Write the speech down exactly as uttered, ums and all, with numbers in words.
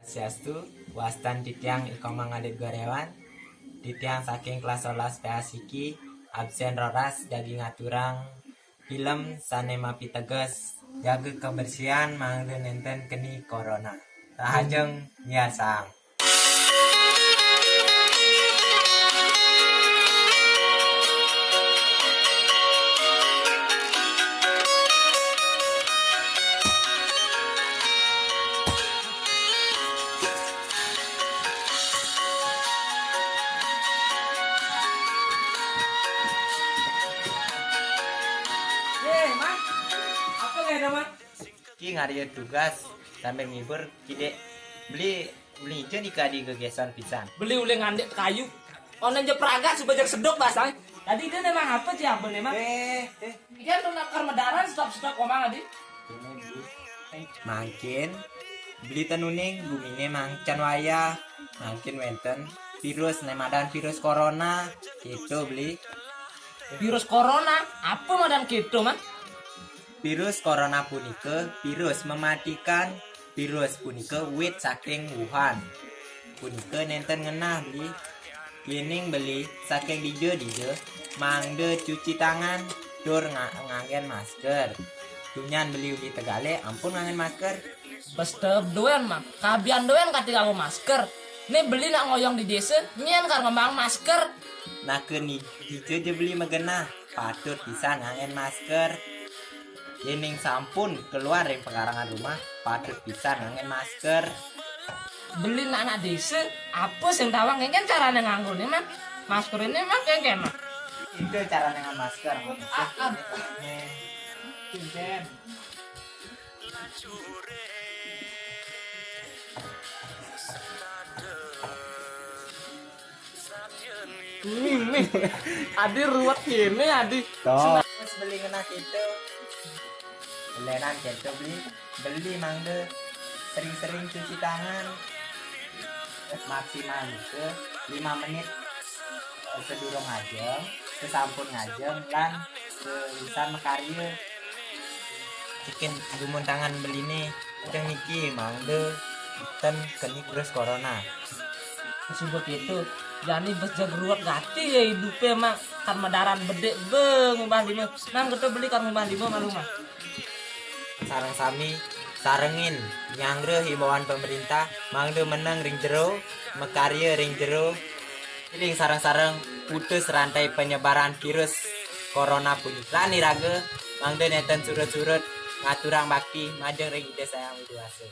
Swastiastu, wastan titiang Iko Mangalit Gorewan, titiang saking kelas sebelas P A siki, absen roras jagi ngaturang film sane mapiteges, jaga kebersihan mangda nenten keni corona. Rahajeng miarsang. Eh, Mang. Apa nggak ada, Mang? Ki ngarya tugas sambil ngibur, Ki Dek. Beli, beli ijen ika di gegesan pisan. Beli ulih ngandik kayu. Onen je pragat suba jeg seduk basang. Tadi dia memang apa sih apa memang? Eh, eh. Ikan tuh nakar medaran stop-stop omang adi. Mangkin beli tenuning gumine mangcan wayah. Mangkin wenten virus ne madan virus corona. Itu beli. Virus corona? Apa madan gitu, Mang? Virus corona punika virus mematikan. Virus punika wit saking Wuhan. Punika nenten ngenah beli. Yening beli saking dija-dija, mangda cuci tangan, tur nga-, nganggen masker. Tunyan beli uli tegale ampun nganggen masker. Pesta duen, Mang. Kabian duen kati nganggo masker. Ne beli nak ngoyong di desa, nyen kar ngembang masker. Naka ni-, dija ja beli magenah, patut pisan nganggen masker. Yening sampun keluar ring pekarangan rumah, patut pisan nganggen masker. Beli nak anak desa, apa sing tawang? Ngen carane nganggone, Mang? Masker ini, Mang, kengken, Mang. Itu carane nganggo masker. Ah, ah. Nih. Pinten. Nih, nih. Adi ruwet kene, Adi. Toh. Wis beli ngenah gitu. Belenan gitu beli. Beli mangda sering-sering cuci tangan. Maksimal ke lima menit, eh, sedurung ngajeng, sesampun ngajeng, lan selisan makarya. Cikin gumun tangan beline, ceng niki mangda ten keni virus corona. Suba gitu, jani bes jag ruwet gati ya idupe, Mang. Kan medaran bedik be ngubah lima. Nang gitu beli kan ngubah lima malu, Mang. Sareng sami sarengin nyanggra himbauan pemerintah, mangda meneng ring jero, makarya ring jero. Ring sareng-sareng putus rantai penyebaran virus corona punika. Lan iraga mangda nenten surut-surut ngaturang bakti majeng ring Ida Sang Widi Wasa.